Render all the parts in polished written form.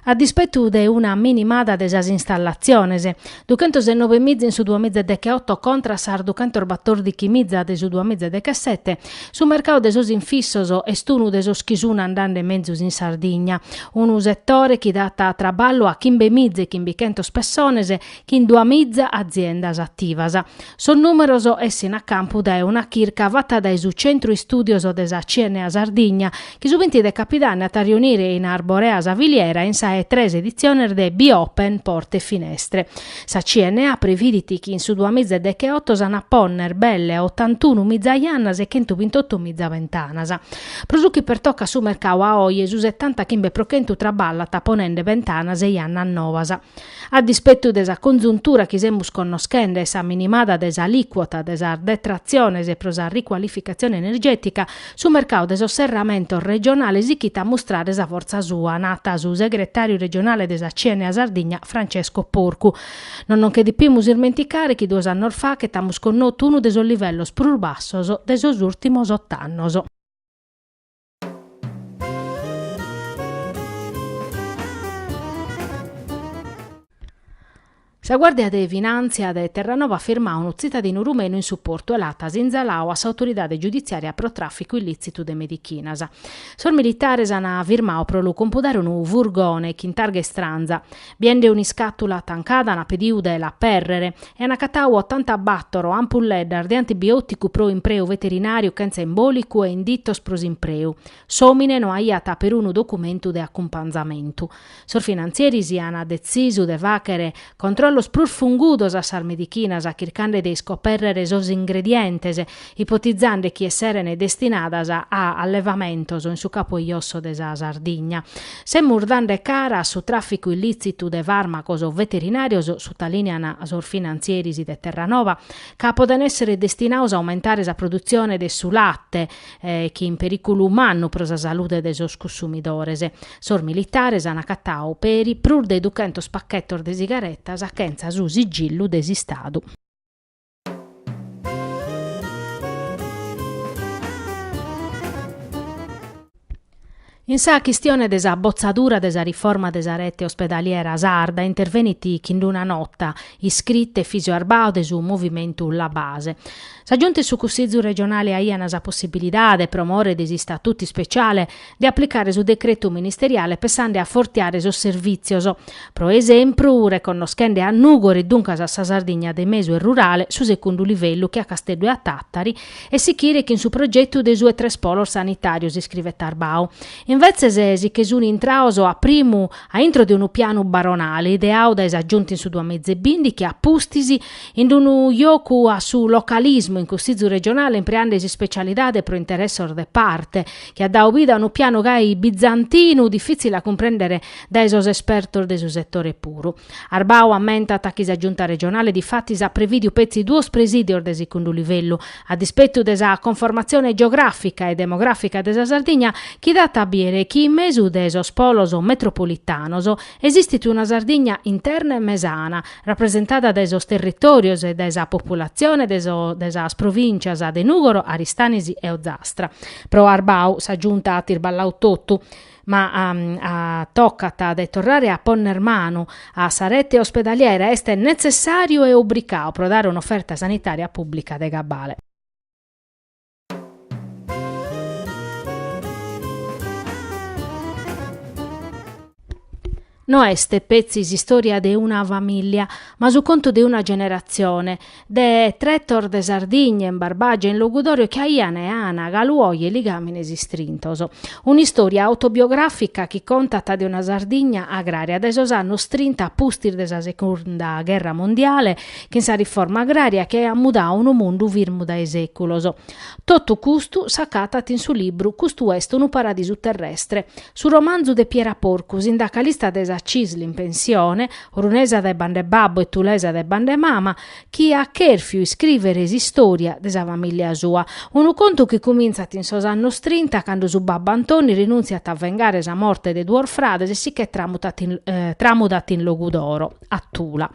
A dispetu de una minimada de sas installatziones, duchentosenobemiza in su duamizaedecheoto contra sas duchentosbatòrdichimiza de su duamizadechesete, su mercadu de sos infissos est unu de sos chi sun andende menzus in Sardigna, unu setore chi dat traballu a chimbemiza e chimbichentos pessones chin duamiza aziendas ativas. Sos nùmeros essin a campu dae una chirca fata dae su Centru Istùdios de sa CNA Sardigna, chi su binti de capidanne at a riunire in Arborea sa filiera in sa 'e tres editziones de Biopen Porte e Finestre. Sa CNA previdit chi in su duamizaedecheoto s'an a ponner belle otantunumiza jannas e chentubintottomiza ventanas. Pro su chi pertocat su mercadu a oje su setantachimbe pro chentu traballat ponende ventanas e jannas novas. A dispetu de sa conzuntura chi semus connoschende e sa minimada de s'alìcuota de sas detratziones pro sa ricualificatzione energètica, su mercadu de sos serramentos regionales sichit a mustrare sa fortza sua, nat su segretàriu regionale de sa CNA Sardigna Francesco Porcu. Non nos nche depimus ismenticare chi duos annos faghet amus connotu unu de sos livellos prus bassos de sos ùrtimos ot'annos. Sa Guàrdia de Finàntzia de Terranova at firmadu unu tzitadinu rumenu in su portu e l'at sinzaladu a s'autoridade giuditziària pro tràficu illìtzitu de medichinas. Sos militares ant firmadu pro lu compudare unu furgone chin targa istranza. Biende un'iscàtula tancada ant pedidu de l'apèrrere e ant acatadu otantabàtoro ampulleddas de antibiòticu pro impreu veterinàriu chentza imbòlicu e inditos pro s'impreu. S'òmine no aiat perunu documentu de acumpanzamentu. Sos finantzieris ant detzisu de fàghere controllos prus fungudos a sas medichinas chirchende de iscopèrrere sos ingredientes, ipotizende chi esseren destinadas a allevamentos in su capu 'e josso de sa Sardigna. Semus dande cara a su tràficu illìtzitu de fàrmacos veterinàrios, sutalìnian sos finantzieris de Terranova, ca poden èssere destinados a aumentare sa produtzione de su late, chin perìculu mannu pro sa salude de sos cussumidores. Sos militares an acatadu peri prus de duchentos pachetos de sigaretas chentza su sigillu de s'Istadu. In sa chistione de sa botzadura de sa riforma de sa rete ospedaliera sarda intervenit chin una nota iscrita Efisio Arbau de su movimentu La Base. Sa Giunta e su Cussizu regionale aian sa possibilidade, pro more de s'Istatutu ispeciale, de aplicare su decretu ministeriale pessande a afortiare sos servìtzios, pro esempru reconnoschende a Nùgoro e duncas a sa Sardigna de mesu e rurale su segundu livellu che a Casteddu e a Tàtari e sichire chin su progetu de su 'e tres polos sanitàrios, iscrivet Arbau. Invetzes si che sun intraos a primu a intro de unu pianu baronale ideadu dae sa Giunta in su duamizaebìndichi a pustis In unu jocu a su localismu in Cussizu regionale impreande s'ispecialidade pro interessos de parte, chi at dadu vida a unu pianu gai bizantinu difìtzile a cumprèndere dae sos espertos de su setore puru. Arbau ammentat chi sa Giunta regionale difatis at prevìdiu petzi duos presìdios de segundu livellu, a dispetu de sa conformatzione geogràfica e demogràfica de sa Sardigna chi dat a bìere chi in mesu de sos polos metropolitanos esistit una Sardigna interna e mesana, rapresentada dae sos territòrios e dae sa populatzione de de sas provìntzias de Nùgoro, Aristanis e Ozastra. Pro Arbau sa Giunta at isballadu totu, ma tocat de torrare a ponner manu a sa rete ospedaliera, est netzessàriu e obricadu pro dare un'oferta sanitària pùblica de gabale. No est petzi s'istòria de una famìllia, ma su contu de una generatzione, de tretos de Sardigna in Barbàgia e in Logudoro chi aian e an galu oje ligàmines istrintos. Un'istòria autobiogràfica chi contat de una Sardigna agrària dae sos annos trinta a pustis de sa Segunda Gherra Mondiale chin sa riforma agrària chi aiat mudadu unu mundu firmu dae sèculos. Totu custu s'acatat in su libru Custu est unu paradisu terrestre, su romanzu de Piera Porcu, sindacalista de sa Cisl in pensione, orunesa dae banda 'e babbu e tulesa dae banda 'e mama, chi at chèrfiu iscrìvere s'istòria de sa famìllia sua. Unu contu chi cumintzat in sos annos trinta, cando su babbu Antoni rinùntziat a vengare sa morte de duos frades e si che tramudat in tramudat in Logudoro, a Tula.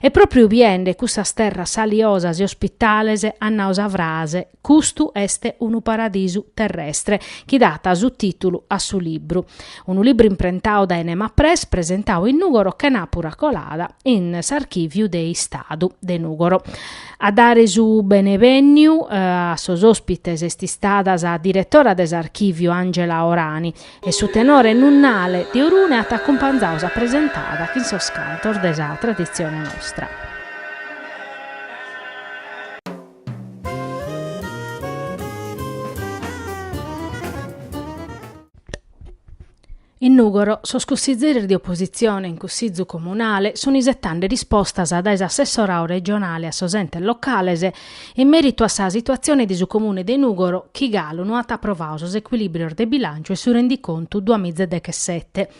E pròpriu biende cussas terras saliosas e ospitales at nau sa frase Custu est unu paradisu terrestre, chi dat su tìtulu a su libru. Unu libru imprentadu dae Nema Press. presentadu in Nùgoro chenàpura colada in s'Archìviu de Istadu de Nùgoro. A dare su benebènniu a sos òspites est istada sa diretora de s'Archìviu Angela Orani e su tenore Nunnale de Orune at acumpanzadu sa presentada chin sos cantos de sa traditzione nostra. In Nùgoro, sos cussizeris de opositzione in Cussizu Comunale sunt isetende rispostas dae s'assessoradu regionale a sos entes locales in mèritu a sa situatzione de su Comune de Nùgoro chi galu no at aprovadu sos ecuilìbrios de bilànciu e su rendicontu duamiza e dechesete.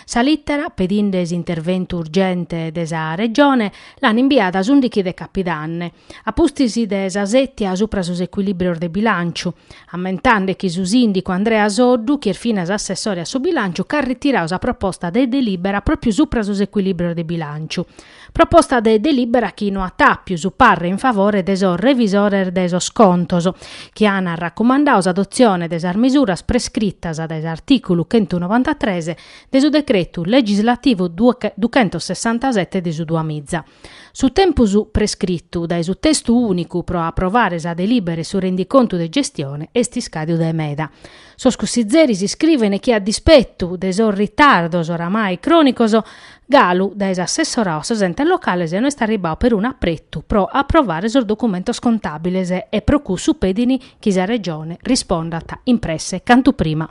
Sa lìtera, pedinde s'interventu urgente de sa Regione, l'an imbiada s'ùndighi de capidanne, a pustis de sa sètia supra sos ecuilìbrios de bilànciu, ammentende chi su sìndicu Andrea Soddu, chi est finas assessore a su bilànciu, ch'at ritiradu sa proposta de delìbera pròpiu supra sos ecuilìbrios de bilànciu. Proposta de delìbera chi no at àpiu su parre in favore de sos revisores de sos contos, chi an racumandadu s'adotzione de sas misuras prescritas dae s'artìculu chentunovantatres de su decretu legislativu duchentosessantasete de su duamiza. Su tempus prescritu dae su testu ùnicu pro aprovare sa delìbera e su rendicontu de gestione est iscàdiu dae meda. Sos cussizeris iscriven chi a dispetu de sos ritardos oramai crònicos, galu dae s'assessoradu a sos entes locales no est arribbadu perunu apretu pro aprovare sos documentos contàbiles e pro cussu pedin chi sa Regione rispondat in presse cantu prima.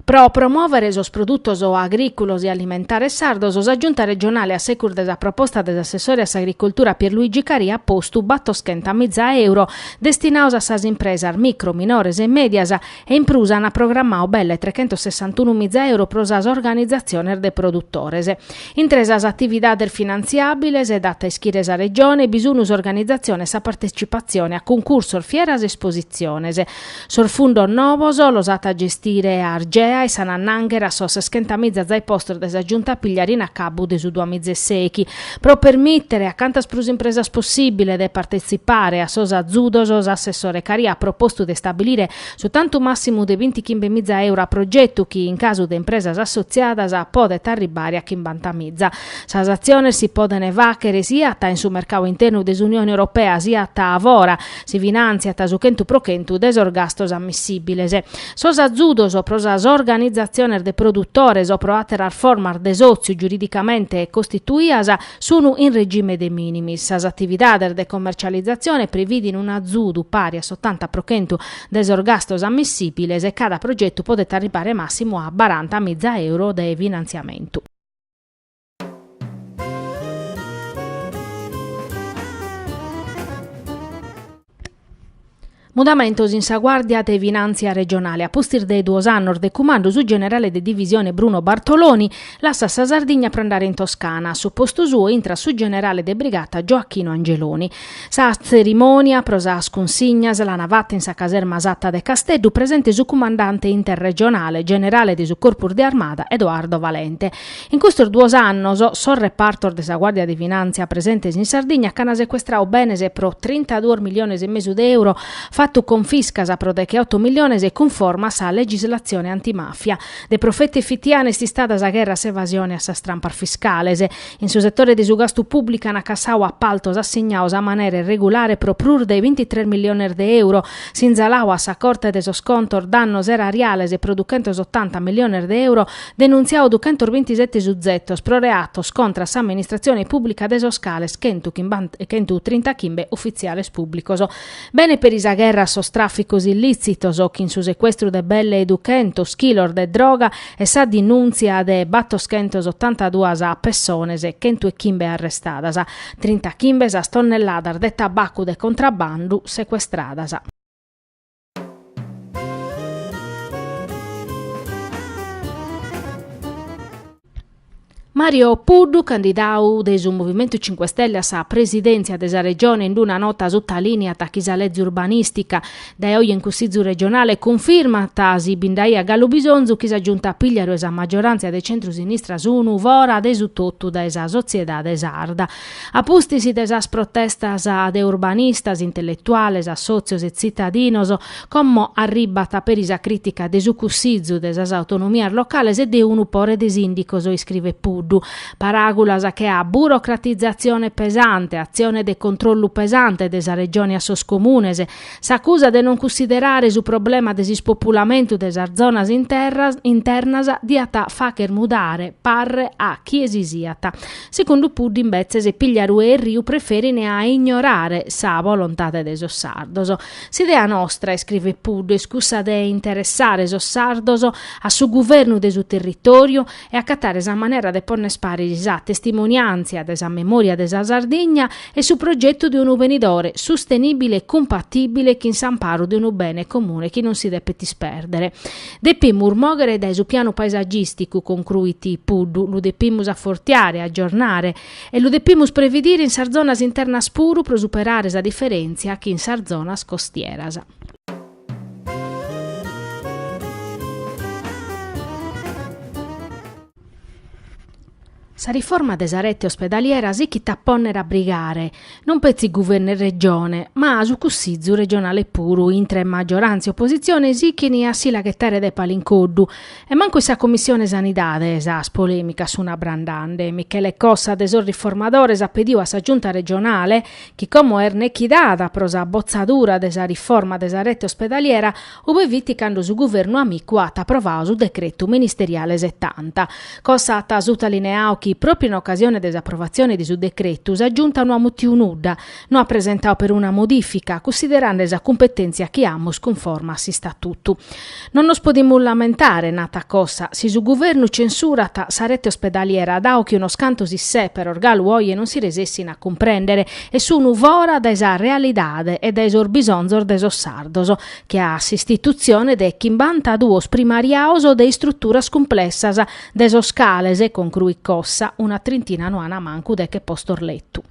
Pro promòvere sos produtos agrìculos e alimentares sardos, sa Giunta regionale a secus de sa proposta de s'assessore a s'agricoltura Pierluigi Caria at postu battoschentamiza euro destinados a sas impresas micro, minores e mèdias e in prus an programmadu belle trechentossessantunumiza euro pro sas organizatziones de produtores. Intre sas atividades finantziàbiles, dat a ischire sa Regione, bi sun s'organizatzione e sa partecipatzione a cuncursos, fieras e espositziones. Sos fundos novos los at a gestire Argea e s'an a annànghere a sos seschentamiza zai postos dae sa Giunta Pigliaru in acabu de su duamiza e sèichi, pro permìtere a cantas prus impresas possìbile de partetzipare a sos azudos, s'assessore Caria at propostu de istabilire su tantu màssimu de bintichimbemiza euro a progetu chi, in casu de impresas assotziadas, podet arribbare a chimbantamiza. Sas atziones si podent fàghere siat in su mercadu internu de s'Unione Europea siat fora, Si finàntziat su chentu pro chentu de sos gastos ammissìbiles. Sos azudos pro sas organizatziones de produtores o pro àteras formas de sòtziu giuridicamente costituias sun in regime de minimis. Sas atividades de commercializatzione previdin un'azudu pari a s'otanta pro chentu de sos gastos ammissìbiles e cada progetu podet arribbare màssimu a barantamiza euro de finantziamentu. Mudamentos in sa Guàrdia de Finàntzia regionale. A pustis de duos annos de cumandu su generale de divisione Bruno Bartoloni lassat sa Sardigna pro andare in Toscana. A su postu suo intrat su generale de brigata Gioacchino Angeloni. Sa tzerimònia pro sas cunsignas l'ana fata in sa caserma Satta de Casteddu, presente su cumandante interregionale, generale de su Corpus de Armada Edoardo Valente. In custos duos annos, sos repartos de sa Guàrdia de Finàntzia presentes in Sardigna ch'an secuestradu benes pro trintaduos miliones e mesu de euro, fatu confiscas pro decheoto miliones cunforma a sa legislatzione antimàfia. De profetu fitianu est istada sa gherra a s'evasione e a sas trampas fiscales. In su setore de su gastu pùblicu an cassadu apaltos assignados a manera irregulare pro prus de bintitres miliones de euro, sinzaladu a sa Corte de sos Contos dannos erariales pro duchentosotanta miliones de euro, Denuntziadu duchentosbintisete suzetos pro reatos contra a s'amministratzione pùblica de sos cales chentutrintaghimbe ufitziales pùblicos. Bene peri sa gherra a sos tràficos illìtzitos, chin su secuestru de belle duchentos chilos de droga e sa dinùntzia de batoschentosotantaduas pessones, chentuechimbe arrestadas, trintachimbe sas tonnelladas de tabacu de contrabandu secuestradas. Mario Puddu, candidadu de su Movimentu Cinque Stelle a sa presidèntzia de sa Regione in una nota sutalìniat chi sa leze urbanìstica dae oje in Cussizu regionale cunfirmat si bi nd'aiat galu bisonzu chi sa Giunta Pigliaru e sa maggioràntzia de centru-sinistra sun fora de su totu dae sa sotziedade sarda. A pustis de sas protestas de urbanistas, intelletuales, assòtzios e tzitadinos, como arribat peri sa crìtica de su Cussizu de sas autonomias locales e de unu pore de sìndicos, iscrivet Puddu. Paràgulas che a burocratizatzione pesante, atzione de controllu pesante de sa Regione a sos comunes, S'acusa de non cunsiderare su problema de s'ispopulamentu de sas zonas internas diat fagher mudare parre a chie si siat. Segundu Puddu imbetzes Pigliaru e Erriu preferin a ignorare sa volontade de sos sardos. S'idea nostra, iscrivet Puddu, est cussa de interessare sos sardos a su guvernu de su territòriu e acatare sa manera de ponner paris sa testimoniàntzia de sa memòria de sa Sardigna e su progetu de unu benidore sustenìbile e cumpatìbile chin s'amparu de unu bene comune chi non si depet ispèrdere. Depimus mòghere dae su pianu paesagìsticu, concruit Puddu, lu depimus afortiare, agiornare e lu depimus previdire in sas zonas internas puru pro superare sa diferèntzia chin sas zonas costieras. Sa riforma de sa rete ospedaliera sichit a pònnere a brigare non petzi guvernu e regione, ma su cussizu regionale puru, intre maggioràntzia e opositzione sichin a si la ghetare de pala in coddu. E mancu in sa Commissione Sanidade sas polèmicas sun abrandande. Michele Cossa de sos Riformadores at pediu a sa Giunta regionale chi como est nechidada pro sa botzadura de sa riforma de sa rete ospedaliera, ube fit cando su guvernu amicu at aprovadu su decretu ministeriale setanta. Cossa at sutalineadu chi pròpiu in ocasione de s'aprovatzione de su decretu sa Giunta no at mutiu nudda, no at presentadu peruna modìfica, cunsiderende sa cumpetèntzia chi amus cunforma a s'istatutu. Non nos podimus lamentare, nat Cossa, si su guvernu censurat sa rete ospedaliera dau chi unos cantos issèperos galu oje non si resessin a cumprèndere e sun fora dae sa realidade e dae sos bisonzos de sos sardos, che a s'istitutzione de chimbantaduos primariados de istruturas cumplessas, de sos cales, concruit Cossa, una trintina no an mancu deche postos letu.